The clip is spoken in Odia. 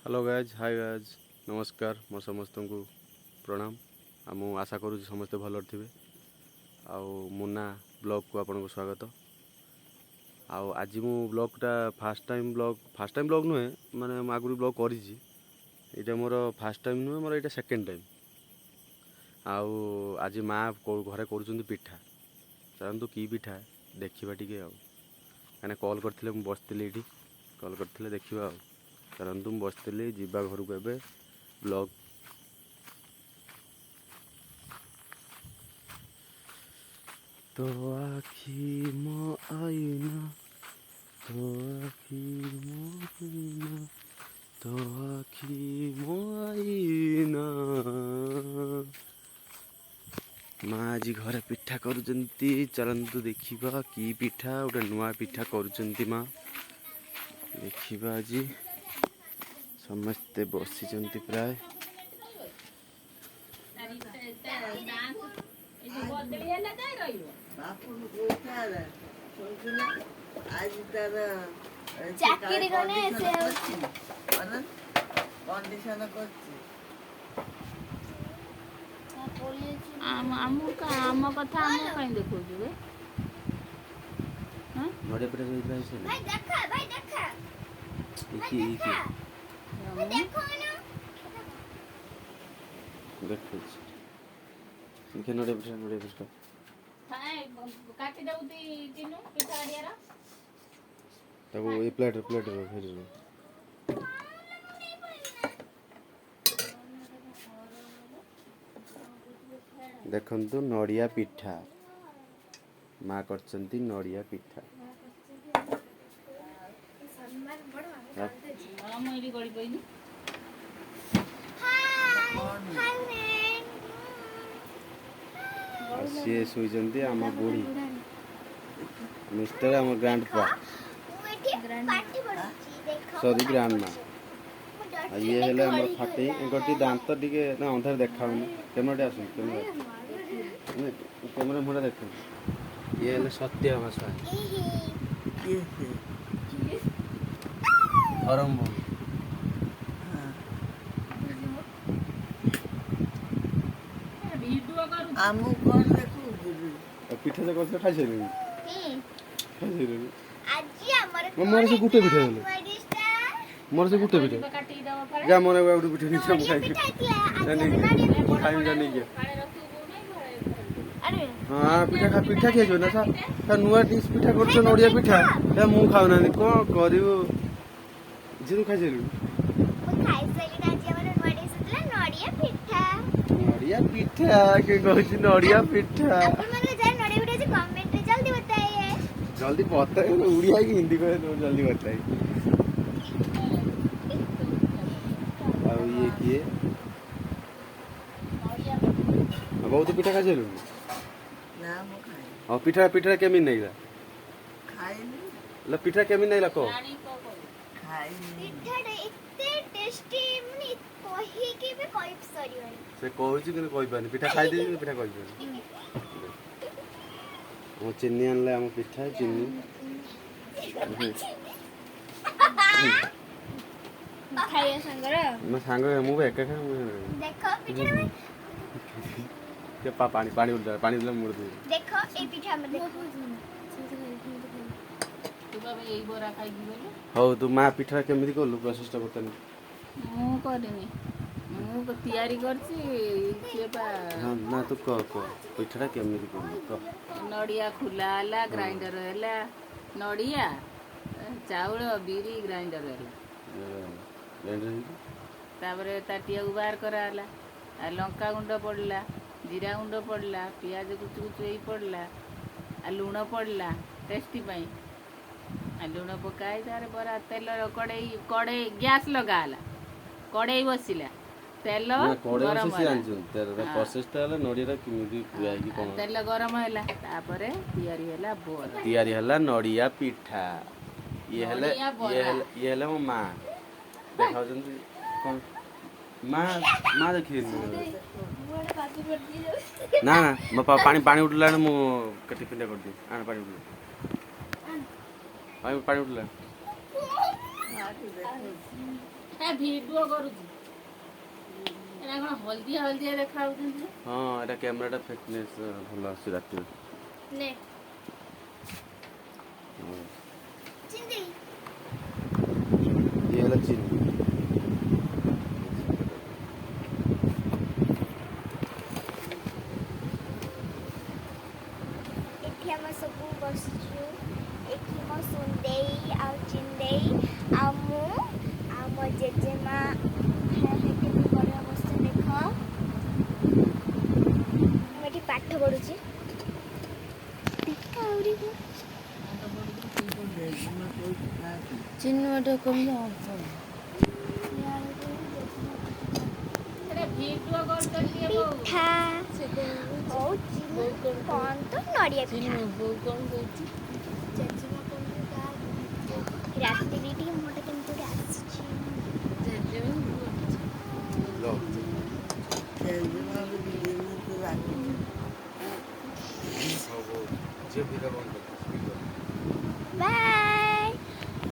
ହ୍ୟାଲୋ ଗାଇଜ୍, ହାଇ ଗାଇଜ୍, ନମସ୍କାର। ମୋ ସମସ୍ତଙ୍କୁ ପ୍ରଣାମ। ଆଉ ମୁଁ ଆଶା କରୁଛି ସମସ୍ତେ ଭଲରେ ଥିବେ। ଆଉ ମୁନା ବ୍ଲଗ୍କୁ ଆପଣଙ୍କୁ ସ୍ୱାଗତ। ଆଉ ଆଜି ମୁଁ ବ୍ଲଗ୍ଟା first time blog, first time blog ନୁହେଁ, ମାନେ ମୁଁ ଆଗରୁ ବ୍ଲଗ୍ କରିଛି। ଏଇଟା ମୋର ଫାର୍ଷ୍ଟ ଟାଇମ୍ ନୁହେଁ, ମୋର ଏଇଟା ସେକେଣ୍ଡ ଟାଇମ୍। ଆଉ ଆଜି ମା ଘରେ କରୁଛନ୍ତି ପିଠା। ଚାଲନ୍ତୁ କି ପିଠା ଦେଖିବା ଟିକେ। ଆଉ କାହିଁକିନା କଲ୍ କରିଥିଲେ, ମୁଁ ବସିଥିଲି ଏଇଠି, କଲ୍ କରିଥିଲେ, ଦେଖିବା। ଆଉ ଚାଲନ୍ତୁ, ମୁଁ ବସିଥିଲି, ଯିବା ଘରକୁ ଏବେ ବ୍ଲଗ୍। ତୋ ଆଖି ମୋ ଆଇନା, ତୋ ଆଖି ମୋ ଆଇନା, ତୋ ଆଖି ମୋ ଆଇନା। ମା ଆଜି ଘରେ ପିଠା କରୁଛନ୍ତି, ଚାଲନ୍ତୁ ଦେଖିବା କି ପିଠା। ଗୋଟେ ନୂଆ ପିଠା କରୁଛନ୍ତି ମା, ଦେଖିବା ଆଜି। ସମସ୍ତେ ବସିଛନ୍ତି ପ୍ରାୟ। ବଦଳି ହେଲା ଯାଇ ରହିବ। ବାପୁନ କହୁଥିଲା, ଶୁଣୁଛୁ ନା, ଆଜି ତାର ଚାକିରି କଲେ ସେ କଣ୍ଡିସନ କରିଛି। ଆମ ଆମକୁ ଆମ କଥା ଆମକୁ କାହିଁ ଦେଖଉଛୁ ବେ? ନଡ଼ିଆ ପିଠା ହେଇଥିଲା। ଭାଇ ଦେଖ, ଭାଇ ଦେଖ। କି କି ଦେଖ। ଦେଖୁଛି, ଦେଖେ ନଡ଼ିଆ ପିଠା, ନଡ଼ିଆ ପିଠା। କାଟି ଦବୁ ଚିନୁ ପିଠା କାଟିବାର। ତାକୁ ଏଇ ପ୍ଲେଟ୍ରେ ପ୍ଲେଟ୍ରେ ଫେରିବ। ଦେଖନ୍ତୁ, ନଡ଼ିଆ ପିଠା ମା କରିଛନ୍ତି, ନଡ଼ିଆ ପିଠା। ହଁ, ମୁଁ ଏଇଠି ଗଳି ପଇନି। High friend. ଆଉ ସିଏ ଶୋଇଛନ୍ତି ଆମ ବୁଢ଼ୀ, ମିଷ୍ଟର ଆମ ଗ୍ରାଣ୍ଡ ପା। ମୁଁ ଏଠି ପାଠ ପଢୁଛି, ଦେଖ। ସରି, ଗ୍ରାଣ୍ଡ ମା। ମୁଁ ଆଉ ଇଏ ହେଲେ ଆମର ଫାଟେଇ। ଏଙ୍କର ଟିକେ ଦାନ୍ତ ଟିକେ ନା ଅନ୍ଧାର ଦେଖାଉନି। କ୍ୟାମେରା ଟିକେ ଆସୁନି, କ୍ୟାମେରା କ୍ୟାମେରା ମୁହଁଟା ଦେଖୁନି। ଇଏ ହେଲେ ସତ୍ୟଭାମା ସ୍ୱାଇଁ। କିଏ ସେ? ଧରମ ଭଉଣୀ। ହଁ। ଭିଡିଓ କରୁଛି। ଆମକୁ କଣ ଦେଖଉଛୁ? ଆଉ ପିଠା ଯେ କରିଥିଲେ ଖାଇସାରିଲେଣି? ଖାଇସାରିଲେଣି। ଆଜି ଆମର ମୋର ସେ ଗୋଟେ ପିଠା ଦେଲେ। ନୂଆ ଡିଶଟା। ମୋର ସେ ଗୋଟେ ପିଠା। କାଟିକି ଦବ ଫାଳେ। ଯା, ମୋର ଆଉ ଗୋଟେ ପିଠା ନେଇଯା, ମୁଁ ନଡ଼ିଆ ଖାଇବି। ପିଠା ହେଇଥିଲା ଆଜି ଯା ଆମର। ନେଇକି। ନଡ଼ିଆ ପିଠା। ଖାଇବି, ଯା ନେଇକି। ଫାଳେ ରଖିବୁ ନାଇଁ ଫାଳେ। ଆରେ। ହଁ, ପିଠା ଖା, ପିଠା ଖିଆଯିବ ନା ସାର୍? ସାର୍, ନୂଆ ଡିସ୍ ପିଠା କରୁଛ, ନଡ଼ିଆ ପିଠା, ଏ ମୁଁ ଖାଉନାହାନ୍ତି, କଣ କରିବୁ? ଝିଅ, ତୁ ଖାଇସାରିଲୁଣି? ମୁଁ ଖାଇସାରିଲିଣି। ଆଜି ଆମର ନୂଆ ଡିଶ୍ ହେଇଥିଲା ନଡ଼ିଆ ପିଠା। ନଡ଼ିଆ ପିଠା କିଏ କହୁଛି? ନଡ଼ିଆ ପିଠା। ଆପଣମାନଙ୍କୁ ଯାହା ନଡ଼ିଆ ପିଠା ଅଛି, କମେଣ୍ଟରେ ଜଲ୍ଦି ବତାଇଏ। ଜଲ୍ଦି ବତାଏ, ଓଡ଼ିଆ କି ହିନ୍ଦୀ କହେ, ଜଲ୍ଦି ବତାଏ। ଆଉ ଇଏ କିଏ? ବହୁତ ପିଠା ଖାଇସାରିଲୁଣି? ନା, ମୁଁ ଖାଇନି। ହଁ, ପିଠା ପିଠା କେମିତି ନାଗିଲା? ଖାଇନି। ହେଲା, ପିଠା କେମିତି ନାଗିଲା କହ। ଜାଣି କଣ କହିବୁ? ଖାଇନି। ପିଠାଟା ଏତେ ଟେଷ୍ଟି, ମାନେ କହିକି ବି କହି ସରିବନି। ସେ କହୁଛି କିନ୍ତୁ କହିପାରୁନି। ପିଠା ଖାଇଦେଇଛି କିନ୍ତୁ ପିଠା କହିପାରୁନି। ଆମ ଚିନି ଆଣିଲେ ଆମ ପିଠା ଚିନି। ଖାଇବା ସାଙ୍ଗର। ମୋ ସାଙ୍ଗ, ମୁଁ ବି ଏକା ଖାଏ ମୁଁ। ଦେଖ ପିଠାଟା। ସେ ପାଣି ପାଣି ଉଠିଲା, ପାଣି ଉଠିଲା, ମୁଡ ଦେବି। ଦେଖ ଏଇ ପିଠା ଆମର, ଦେଖ। ତୁ ବାବା ଏଇ ବରା ଖାଇକି ଗଲୁ। ହଉ, ତୁ ମା ପିଠା କେମିତି କଲୁ, ପ୍ରୋସେସଟା ବର୍ତ୍ତମାନ? ମୁଁ କରିନି, ମୁଁ ତିଆରି କରିଛି, ସିଏ ପା। ହଁ, ନା, ତୁ କହ କହ, ପିଠାଟା କେମିତି କଲୁ କହ। ନଡ଼ିଆ ଖୁଲା ହେଲା, ଗ୍ରାଇଣ୍ଡର ହେଲା, ନଡ଼ିଆ, ଚାଉଳ, ବିରି ଗ୍ରାଇଣ୍ଡର ହେଲା। ଗ୍ରାଇଣ୍ଡର ହେଇକି? ତାପରେ ତାଟିଆକୁ ବାହାର କରାହେଲା, ଆଉ ଲଙ୍କା ଗୁଣ୍ଡ ପଡ଼ିଲା, ଜିରା ଗୁଣ୍ଡ ପଡ଼ିଲା, ପିଆଜ କୁଚୁ କୁଚୁ ହେଇ ପଡ଼ିଲା, ଆଉ ଲୁଣ ପଡ଼ିଲା ଟେଷ୍ଟି ପାଇଁ। ଆଉ ଲୁଣ ପକା ହେଇ ତାପରେ ବରା ତେଲ କଡ଼େଇ କଡ଼େଇ ଗ୍ୟାସ୍ ଲଗା ହେଲା, କଡ଼େଇ ବସିଲା, ତେଲ ନା, କଡ଼େଇ ଗରମ ବସେଇ ସେ ହେଲା। ଜାଣିଛନ୍ତି। ପ୍ରୋସେସଟା ହେଲା ନଡ଼ିଆଟା କେମିତି ପୁରା ହେଇକି କଣ? ତେଲ ଗରମ ହେଲା, ତାପରେ ତିଆରି ହେଲା ବରା। ତିଆରି ହେଲା ନଡ଼ିଆ ପିଠା। ଇଏ ହେଲେ ନଡ଼ିଆ ଇଏ ବରା। ହେଲେ ଇଏ ହେଲେ ମୋ ମା ଦେଖାଉଛନ୍ତି କଣ? ମା ମା ଦେଖିଦେଲି। ନା ନା, ମୋ ପାଣି ପାଣି ଉଠିଲାଣି, ମୁଁ ଟିଫିନଟା କରିଦିଏ। ଆଣ, ପାଣି ଉଠିଲା, ପାଣି ପାଣି ଉଠିଲା। ଦେଖଉଛି। ଏ ଭିଡିଓ କରୁଛି। ଏଟା କଣ ହଳଦିଆ ହଳଦିଆ ଦେଖା ଯାଉଛନ୍ତି? ହଁ, ଏଇଟା କ୍ୟାମେରାଟା ଫିଟନେସ୍ ଭଲ ଆସୁଛି ରାତିରେ। ନେ। ହଁ। ଚିନି। ଇଏ ହେଲା ଚିନି। ଏଠି ଆମେ ସବୁ ବସିଛୁ। ଏଠି ମୋ ସୁନ୍ଦେଇ ଆଉ ଚିନ୍ଦେଇ ଆଉ ମୁଁ ଆଉ ମୋ ଜେଜେମା। କେତେ ବଢ଼ିଆ ବସିଛ ଦେଖ। ମୁଁ ଏଠି ପାଠ ପଢୁଛି। ଦେଖ ଆହୁରି। ଚିନୁ, ଏଟା କମି ହବ। ଏଟା ଭିଡିଓ କରୁଛନ୍ତି ଏ ବୋଉ। ପିଠା ହଉ, ଚିନି କଣ ତ ନଡ଼ିଆ ପିଠା। ଚିନୁ, ବୋଉ କଣ କହୁଛି? ରାତିରେ ଟିକେ ମୁହଁଟା କେମିତି ଗୋଟେ ଆସୁଛି। ଜେଜେମା କହୁଛି। ଲ। ଜେଜେମା ବି ରାଗୁଛି। ହଉ ହଉ, ଝିଅ, ଭିଡିଓ ବନ୍ଦ କର। ବାଏ।